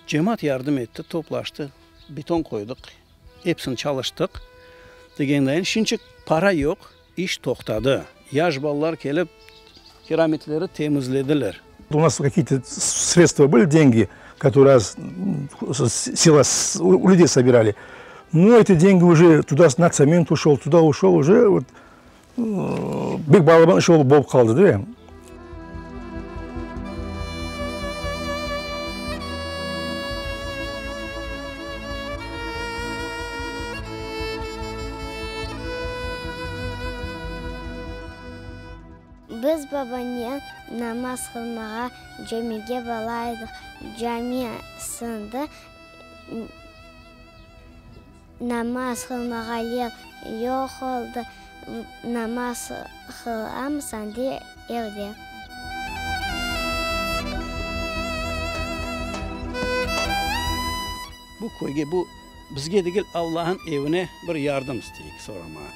Cemaat yardım etti, toplaştı, beton qoydıq, episini çalıştıq. Degendayin, şimdçik para yoq, iş toqtadı. Yaş balalar kelip, kiramitleri temizlediler. U nas kakiye-to sredstva bıli, dengi, kotorıye sela u lüdey sobirali. No eti dengi uje tuda na tsement uşol, tuda uşol, uje vot bek balaban iş bolıp qaldı de. Biz babanen namaz qılmağa camige bala edik. Cami sındı, namaz qılmağa yer yoq oldı. Namaz qılamız ande evde. Bu köyge, bu bizge degil, Allahnıñ evine bir yardım isteyik, soramağa.